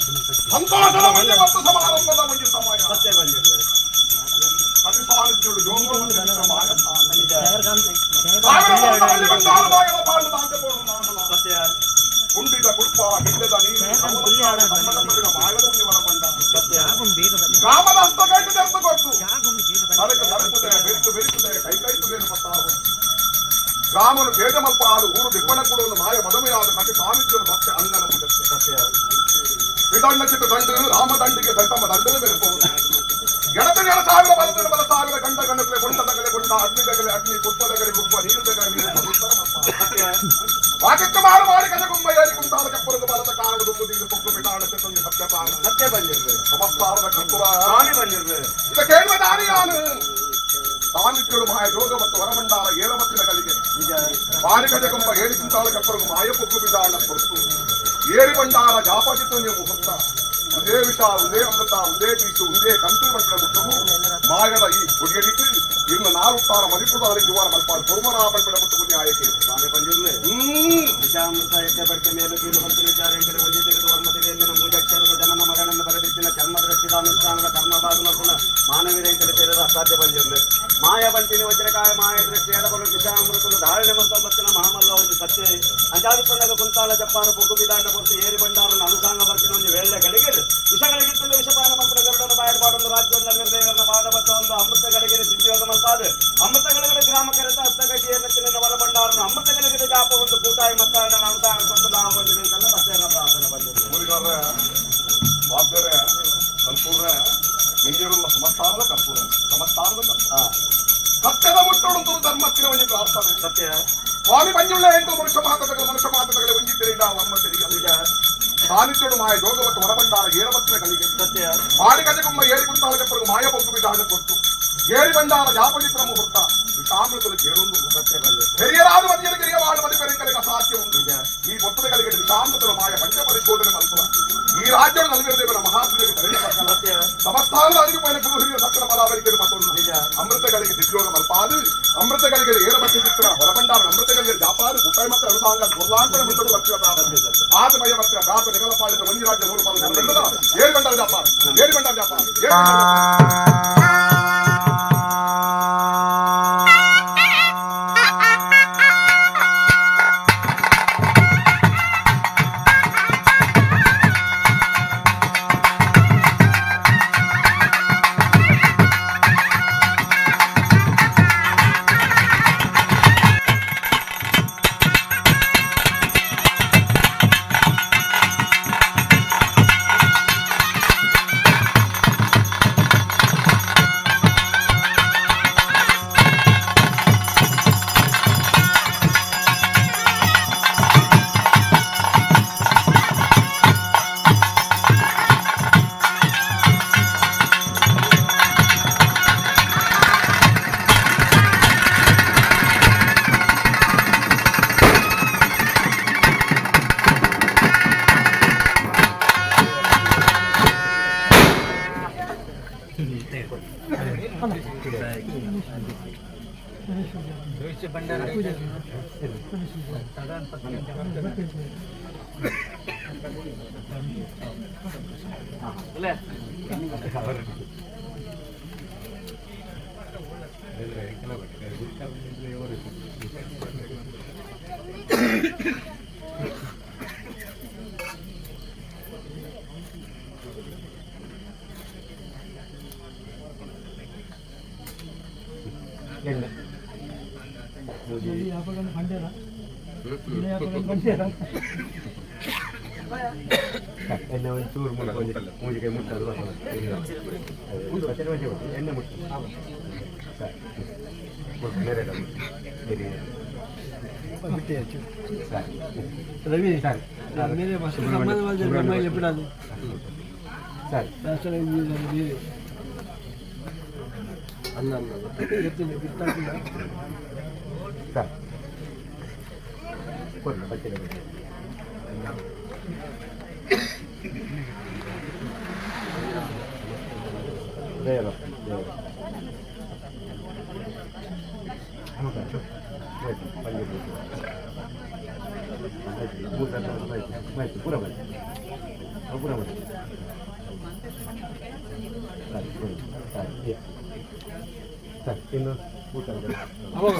ಸಂತೋಷದ ಒಂಜಿ ಮತ್ತು ಸಮಾರಂಭದ ಒಂಜಿ ಸಮಯ. ಸತ್ಯ ಬಂದಿರ್ಲಿ. ಅತಿ ಸಾನ್ನಿಧ್ಯಡು ಯೋಗವನ್ನು ಮಾಯ ನಿಜ. ಸಾವಿರ ವರ್ಷದಲ್ಲಿ ಬಂದಾರ ಮಾಯದ ಪಾಂಡು ತಾಂತೆ ಪೋಡು ನಾನಲ. ಸತ್ಯ. ಕುಂಡಿದ ಕುಡ್ಪ ಗಿಡ್ಡದ ನೀರು ಸಂಬಂಧಪಟ್ಟಿದ ಮಾಯದ ಒಂಜಿ ವರ ಬಂಡ. ಸತ್ಯ. ಗ್ರಾಮದ ಹಸ್ತಕೈಟು ತೆರೆದು ಕೊಟ್ಟು ತರಕ ತರಕುದೆ ಬೆರಿತು ಬೆರಿತುದೆ ಕೈ ಕೈ ತುಗೇನು ಪತ್ತಾವು ಗ್ರಾಮನು ಪೇಟಮಲ್ಪ ಆದು ಊರು ದಿಬ್ಬಣ ಕೊಡುವುದು ಮಾಯ ಮದುಮೆಯಾದ ಕಟಿ ಸಾನ್ನಿಧ್ಯನು ಭಕ್ತಿ ಅಂಗನ ಮುಗತ್ತೆ. ಸತ್ಯ. ವಿದಂಡ ಚಿತ್ತ ದಂಡು ರಾಮ ದಂಡಿಗೆ ದಂಡಮ ದಂಡದ ಮೇಲೆ ಎಡತಗಲ ಸಾವಿರ ಬಲದ ಬಲ ಸಾವಿರ ಗಂಡ ಗಂಡಗಲೆ ಕೊಂಡದಗಲೆ ಕೊಂಡ ಅಗ್ನಿದಗಲೆ ಅಗ್ನಿ ಕುಪ್ಪದಗಲೆ ಕುಪ್ಪ ನೀರುದಗಲೆ ನೀರು ಉತ್ತರ ಮಪ್ಪ. ಸತ್ಯ. ವಾಕಿತ್ತು ಮಾರು ಮಾಡಿ ಕಜಗುಂಬ ಏರಿ ಕುಂತಾದ ಕಪ್ಪರದ ಬಲದ ಕಾರಣ ದುಂಬು ದೀರು ಪೊಕ್ಕು ಬಿಟಾಣ ಚಿತ್ತೊಂದು ಸತ್ಯತಾನ. ಸತ್ಯ ಬಂದಿರ್ಲಿ. ಸಮಸ್ತಾರದ ಕರ್ತುರ. ಸ್ವಾಮಿ ಬಂದಿರ್ಲಿ. ಇದ ಕೇಳುವ ದಾರಿಯಾನು ಸಾನ್ನಿಧ್ಯಡು ಮಾಯ ಜೋಗ ಮತ್ತು ಹೊರಭಂಡಾರ ಏರಮತ್ತಿನ ಕಲಿಗೆ. ನಿಜ. ಮಾರಿ ಕಜಗುಂಬ ಏರಿ ಕುಂತಾಳ ಕಪ್ಪರಗು ಮಾಯ ಪೊಕ್ಕು ಬಿದಾಣ ಪೊರ್ತು ಏರಿ ಭಂಡಾರ ಜಾಪಜಿತು ನೀವು ಮುಹೂರ್ತ ಉದೇ ವಿಷ ಉದೇ ಅಮೃತ ಉದೇ ಬೀಸು ಉದೇ ಕಂತು ಮಂಟದ ಮುಟ್ಟವು ಮಾಯದ ಈ ಕೊಡಿಯಡಿಟ್ಟು ಇನ್ನು ನಾರುತ್ತಾರ ಮರಿಪುದಾರಿ ಜುವಾರ ಮಲ್ಪಾರ್ ಕುರ್ಮರಾ ಪಂಪಿಡ ಮುಟ್ಟು ನ್ಯಾಯಕ್ಕೆ. ಸ್ವಾಮಿ ಬಂದಿರ್ಲಿ. ಹ್ಮ್. ವಿಷಾಮೃತ ಯಜ್ಞ ಬಡ್ಕೆ ಮೇಲು ಕೀಳು ಬಂತಿನ ವಿಚಾರ ಎಂಟು ಒಂಜಿ ತೆಗೆದು ವರ್ಮತಿಗೆಂದಿನ ಮೂಜಕ್ಷರದ ಜನನ ಮರಣನ್ನು ಬರೆದಿಟ್ಟಿನ ಚರ್ಮ ದೃಷ್ಟಿದ ಅನುಷ್ಠಾನದ ಕರ್ಮಭಾಗನ ಗುಣ ಮಾನವೀಯಂಕಲೆ ಸೇರಿದ ಅಸಾಧ್ಯ ಬಂದಿರಲಿ. ಮಾಯ ಬಂಟಿನ ವಜ್ರಕಾಯ ಮಾಯ ದೃಷ್ಟಿ ಎಡಬಲು ವಿಷಾಮೃತದ ಧಾರಣೆ ಮಂತೊಂಬತ್ತಿನ ಮಹಾಮಲ್ಲ ಒಂದು ಸತ್ಯ ಅಂಜಾದಿಪ್ಪನಗ ಕುಂತಾಲ ಜಪ್ಪಾರ ಪೊಗ್ಗು ಬಿದಾಂಡ ಕೊಟ್ಟು ಏರಿ ಬಂಡಾರನ್ನು ಅನುಸಾಂಗ ಬರ್ತಿನ ಒಂದು ವೇಳೆ ಗಳಿಗೆ ವಿಷಗಳಿಗಿತ್ತಂದ ವಿಷಪಾನ ಮಂತ್ರ ಗರುಡನ ಬಾಯಡ್ಬಾಡೊಂದು ರಾಜ್ಯವನ್ನು ನಿರ್ದೇಗರನ ಪಾದಬದ್ಧ ಒಂದು ಅಮೃತ ಗಳಿಗೆ ಸಿದ್ಧಿಯೋಗ ಮಲ್ಪಾದ ಅಮೃತ ಗಳಿಗೆ ಗ್ರಾಮ ಕರೆತ ಹಸ್ತಗತಿಯನ್ನು ಚಿನ್ನ ವರಭಂಡಾರನು ಅಮೃತ ಗಳಿಗೆ ಜಾಪ ಒಂದು ಕೂತಾಯಿ ಮತ್ತಾರನ ಅನುಸಾಂಗ ಕೊಟ್ಟು ನಾವು ಬಂದಿದೆ ಬಸ್ಸೇನ ಪ್ರಾರ್ಥನೆ ಬಂದಿದೆ. ಊರಿಗಾರ್ರೆ ವಾದ್ಯರೆ ಕಲ್ಪೂರ್ರೆ ನಿಂಗಿರುള്ള ಸಮಸ್ತಾರದ ಕಲ್ಪೂರ ಸಮಸ್ತಾರದ ಕಲ್ಪೂರ. ಸತ್ಯದ ಮುಟ್ಟೊಡಂತರು ಧರ್ಮತ್ತಿನ ಒಂಜಿ ಪ್ರಾರ್ಥನೆ. ಸತ್ಯ. ಸ್ವಾಮಿ ಮಂಜುಳ್ಳ ಎಂಟು ಮನುಷ್ಯ ಮಾತದಗಳ ಮನುಷ್ಯ ಮಾತದಗಳ ಒಂಜಿ ತಿರುಗಿದ ವರ್ಮ ತಿರುಗ. ನಿಜ. ಸಾನ್ನಿಧ್ಯಡು ಮಾಯ ಜೋಗ ಮತ್ತು ಹೊರಭಂಡಾರ ಏರಮತ್ತಿನ ಗಳಿಗೆ. ಸತ್ಯ. ಮಾರಿ ಗಜಗುಂಬ ಏರಿ ಕುಂತಾಳ ಕಪ್ಪರಗು ಮಾಯ ಪೊಕ್ಕು ಬಿದಾಣ ಕೊಟ್ಟು ಏರಿ ಬಂಡಾರ ಜಾಪಜಿತ್ರ ಮುಹೂರ್ತ ವಿಷಾಮೃತಲು ಕೇಳೊಂದು. ಸತ್ಯ ಬಂದಿದೆ. ಹಿರಿಯರಾದ ಮದಿಯದ ಕಿರಿಯ ವಾಡ ಮದಿ ಪೆರಂಕಲಿಗೆ ಅಸಾಧ್ಯ ಉಂಟು. ನಿಜ. ಈ ಕೊಟ್ಟದಗಳಿಗೆ ವಿಷಾಮೃತಲು ಮಾಯ ಪಂಚ ಪರಿಶೋಧನೆ ಮಲ್ಪುಲ ಈ ರಾಜ್ಯದ ನಲ್ವಿರ ಮಹಾಪೂಜೆಗೆ ತರಳಿ ಪಕ್ಕಲ. ಸತ್ಯ. ಸಮಸ್ಥಾನದ ಅರಿವು ಪೈನ ಗುರು ಹಿರಿಯ ಸತ್ಯದ ಬಲಾವರಿಕೆ ಮತ್ತೊಂದು. ನಿಜ. ಅಮೃತಗಳಿಗೆ ದಿಗ್ಯೋಗ ಮಲ್ಪಾದು ಅಮೃತಗಳಿಗೆ ಏರಬಟ್ಟಿ ಚಿತ್ರ ಹೊರಭಂಡಾರ ಅಮೃತಗಳಿಗೆ ಜಾಪಾರು ಗುಟ್ಟಾಯಿ ಮತ್ತು ಅನುಸಾಂಗ ಗುರ್ಲಾಂತರ ಮುಟ್ಟಲು ಭಕ್ತಿಯ ಪ್ರಾರಂಭ ಆತಮಯ ಭಕ್ತಿಯ ಪ್ರಾಪ ನಿಗಲ ಪಾಡಿದ ಒಂಜಿ ರಾಜ್ಯ ನೂರು ಪಾಲು ಏಳು ಗಂಟೆ ಜಾಪಾರ ಏಳು ಗಂಟೆ ಜಾಪಾರ ಏಳು ಗಂಟೆ. ಎಣ್ಣೆ ಎಣ್ಣೆ ಒಂದು ಚೂರು ಮುಟ್ಕೊಂಡು ಮೂಜಿಗೆ ಮುಟ್ಟದು ಎಣ್ಣೆ ಮುಟ್ಟು ಸರಿ ರವಿ. ಸರಿ. ಮೇಲೆ ಫಸ್ಟ್ ಸಂಬಂಧ ಮಾಡಿದ್ರೆ ಎಪ್ಪಡಾದು. ಸರಿ. ಅನ್ನ ಅನ್ನ ಸರಿ ಕೊಡಿ ಬಟ್ಟೆ ದೇವ ದೇವ ಪೂರ ಸರಿ ಸರಿ ಸರಿ ಇನ್ನು ಊಟ. ಅವಾಗ.